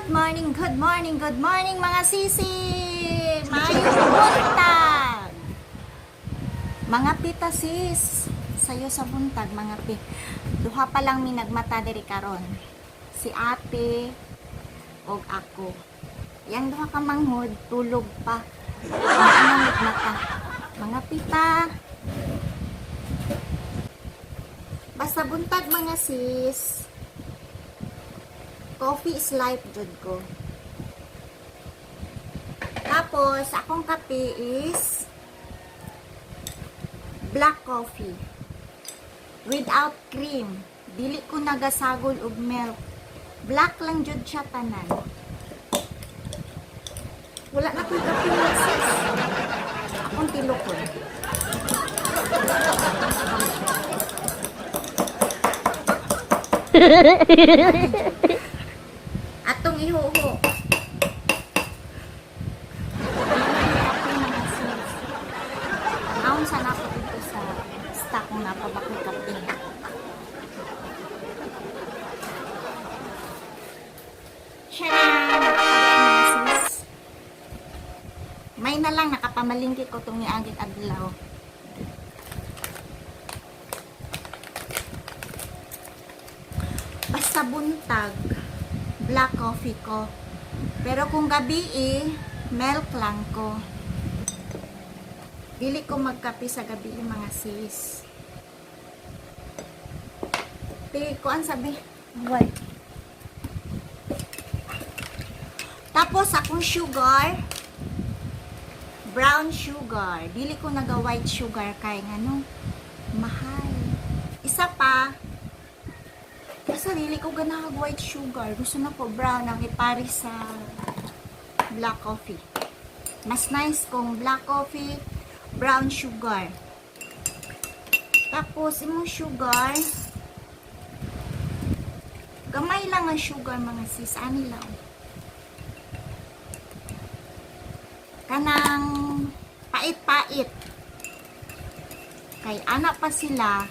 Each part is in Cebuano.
Good morning, good morning, good morning, mga sisi! Maayong buntag! Mga pita, sis, sayo sa buntag, mga pi. Duha pa lang mi nagmata diri karon. Si ate og ako. Yang duha ka manghod, tulog pa. Ano nagmata? Mga pita. Basta buntag, mga sis. Coffee is life jud ko. Tapos, akong kape is black coffee without cream. Dili ko nagasagol og milk. Black lang jud siya tanan. Wala na ko'y kape, mga sis. Akong tilokon. Atong ihuho. Kape, mga sis. Naon sa nako dito sa stock kung napabakoy kape. Tcharan! Mga sis. May na lang nakapamalingki ko itong niaging adlaw. Basta buntag, black coffee ko. Pero kung gabi eh, milk lang ko. Dili ko magkape sa gabi, mga sis. Te, kuan sabi. Why? Tapos akong sugar, brown sugar. Dili ko naga white sugar kay ngano, mahal. Isa pa, basta dili ko ganahag white sugar. Gusto na ko brown ang ipari sa black coffee. Mas nice kung black coffee, brown sugar. Tapos, imong sugar, gamay lang ang sugar, mga sis. Ani lang. Kanang pait-pait. Kay ana pa sila,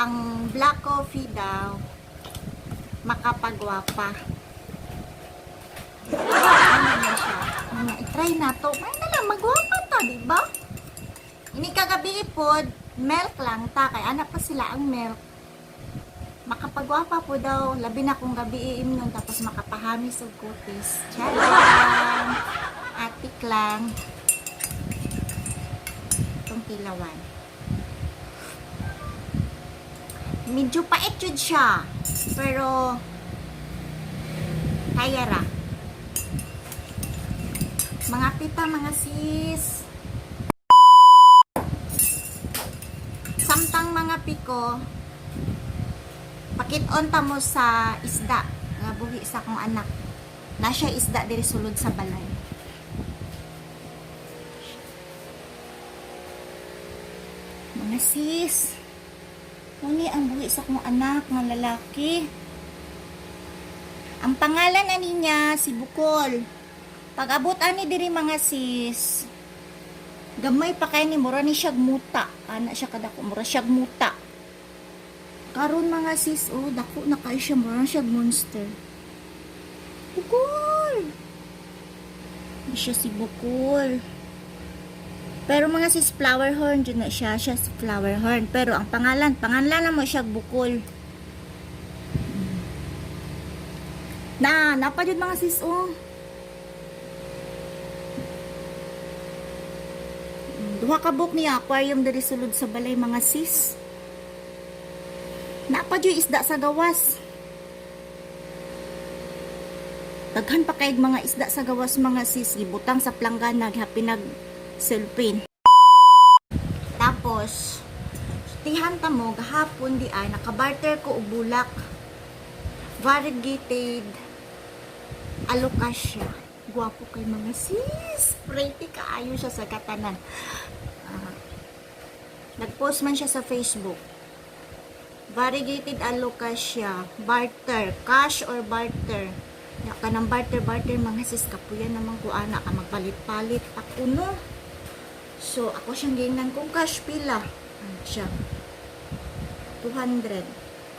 ang black coffee daw, makapagwapa. Ano na siya? Ano, i-try na to. May na lang, magwapa ta, di ba? Ini kagabi ipod, milk lang ta. Kay anak pa sila ang milk. Makapagwapa po daw, labi na kung gabi iimnon, tapos makapahamis og kutis. Charan! Atik lang. Itong tilawan. Medyo pait jud siya. Pero, kaya ra. Mga pita, mga sis. Samtang mga piko, pakit-on ta mo sa isda nga buhi sa akong anak. Na siya isda diri sulod sa balay. Mga sis, muni ang buhi sa akong anak nga lalaki. Ang pangalan ani niya si Bukol. Pag-abot ani diri, mga sis, gamay pa kay ni, mura ni siyag muta. Ana siya kadako, mura siyag muta. Karon, mga sis, oh, dako na kay siya, mura na siyag monster. Bukol. Di siya si Bukol. Pero, mga sis, flower horn jud na siya, siya si flower horn. Pero ang pangalan, pangalan na mo siya Bukol. Na, napa jud, mga sis, oh. Duha ka buok niya aquarium diri sulod sa balay, mga sis. Napa jud isda sa gawas. Daghan pa kay mga isda sa gawas, mga sis, gibutang sa planggana gihapin nag cellphone. Tapos tihan ta mo gahapon di ay nakabarter ko og bulak. Variegated alocasia. Gwapo kay, mga sis. Pretty kaayo siya sa katanan. Ah, nag-post man siya sa Facebook. Variegated alocasia, barter, cash or barter. Ya kanang barter barter, mga sis, kapuyan naman ko ana ka magpalit-palit pa kuno. So ako siyang gingnan kung cash pila. Ano siya? 200.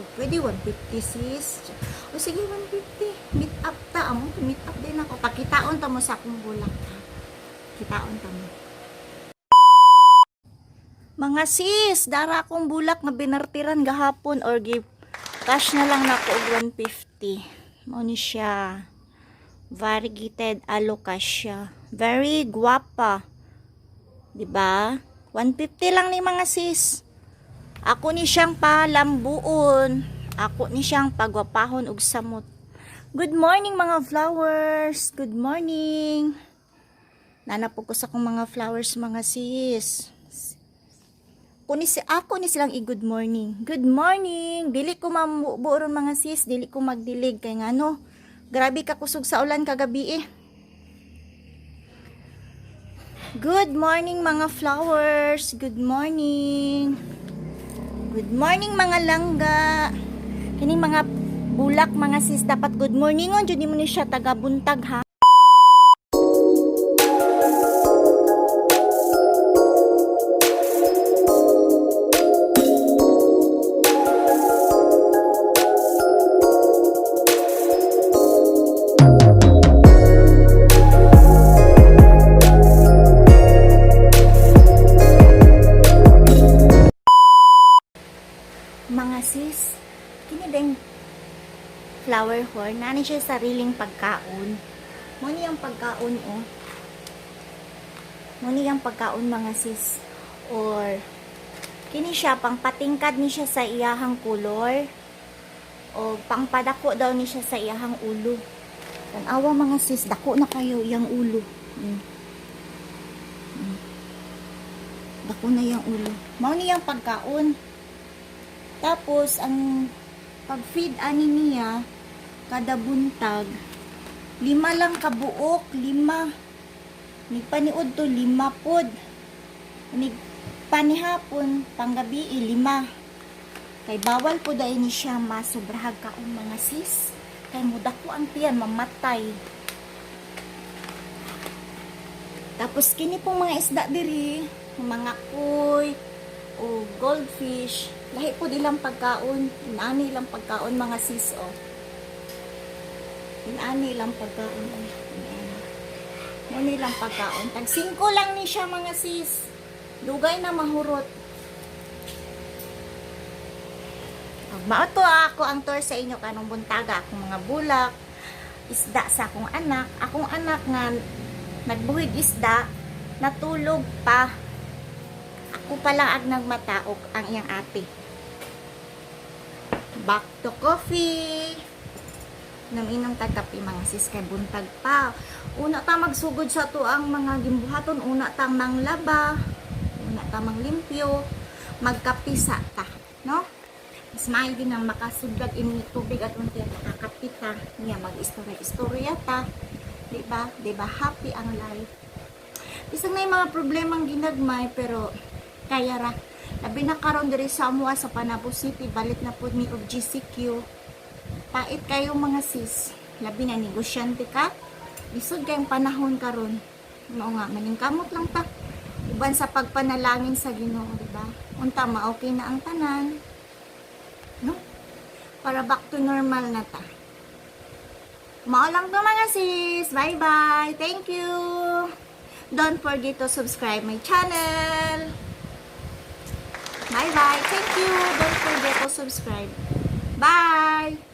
Ko, "Pwede 150, sis?" "O sige, 150. Meet up ta." Amo, meet up din ako. Pakitaon ta mo sa akong bulak, ha. Kitaon ta mo. Mga sis, dara akong bulak nga binartiran gahapon or give cash na lang nako og 150. Mao ni siya. Variegated alocasia. Very guwapa. 'Di ba? 150 lang ni, mga sis. Ako ni siyang palambuon. Ako ni siyang pagwapahon og samot. Good morning, mga flowers. Good morning. Nanapo ko sa akong mga flowers, mga sis. Kuni si ako ni silang i-good morning. Good morning. Dili ko mamubo ron, mga sis, dili ko magdilig kay ngano. Grabe ka kusog sa ulan kagabi eh. Good morning, mga flowers. Good morning. Good morning, mga langga. Kining mga bulak, mga sis, dapat good morning on jud nimo ni siya taga buntag, ha. Mga sis, kini ding flower horn, nani siya sariling pagkaon. Mo ni ang pagkaon, oh. Mo ni ang pagkaon, mga sis. Or kini siya pangpatingkad ni siya sa iyahang color o pangpadako daw ni siya sa iyahang ulo. Tan-awa, mga sis, dako na kayo iyang ulo. Dako na iyang ulo. Mao ni ang pagkaon. Tapos, ang pag-feed ani niya, kada buntag, lima lang kabuok, lima. Nigpaniud to, lima pod. Nigpanihapon, panggabi, lima. Kay bawal po dahil ni siya masobrahag kaon, mga sis. Kay mudako ang tiyan, mamatay. Tapos kini pong mga isda diri, mga koi o goldfish, lahi po ilang pagkaon, inani ilang pagkaon, mga sis, oh. Inani ilang pagkaon, oh. Inani. Mo ilang pagkaon. Tag 5 lang ni siya, mga sis. Dugay na mahurot. Mao to ako ang tour sa inyo kanong buntaga, akong mga bulak, isda sa akong anak. Akong anak nga nagbuhig isda, natulog pa. Ako pa lang ang nagmata og ang iyang ate. Back to coffee. Naminom tag kape, mga sis, kay buntag pa. Una ta magsugod sa to ang mga gimbuhaton, una tang manglaba, una ta manglimpyo, magkape sa ta, no? Mas maayo din ang makasudlag ini tubig at unti makakape ta niya, mag-istorya-istorya ta. Di ba? Di ba happy ang life? Bisag na yung mga problemang ginagmay, pero kaya ra. Labi na karon diri sa amoa sa Panabo City, balik na pud mi og GCQ. Pait kayo, mga sis. Labi na negosyante ka. Lisod kayong panahon karon. Mao nga maningkamot lang ta. Uban sa pagpanalangin sa Ginoo, di ba? Unta ma-okay na ang tanan. No? Para back to normal na ta. Mao lang to, mga sis. Bye-bye. Thank you. Don't forget to subscribe my channel. Bye-bye. Thank you. Don't forget to subscribe. Bye.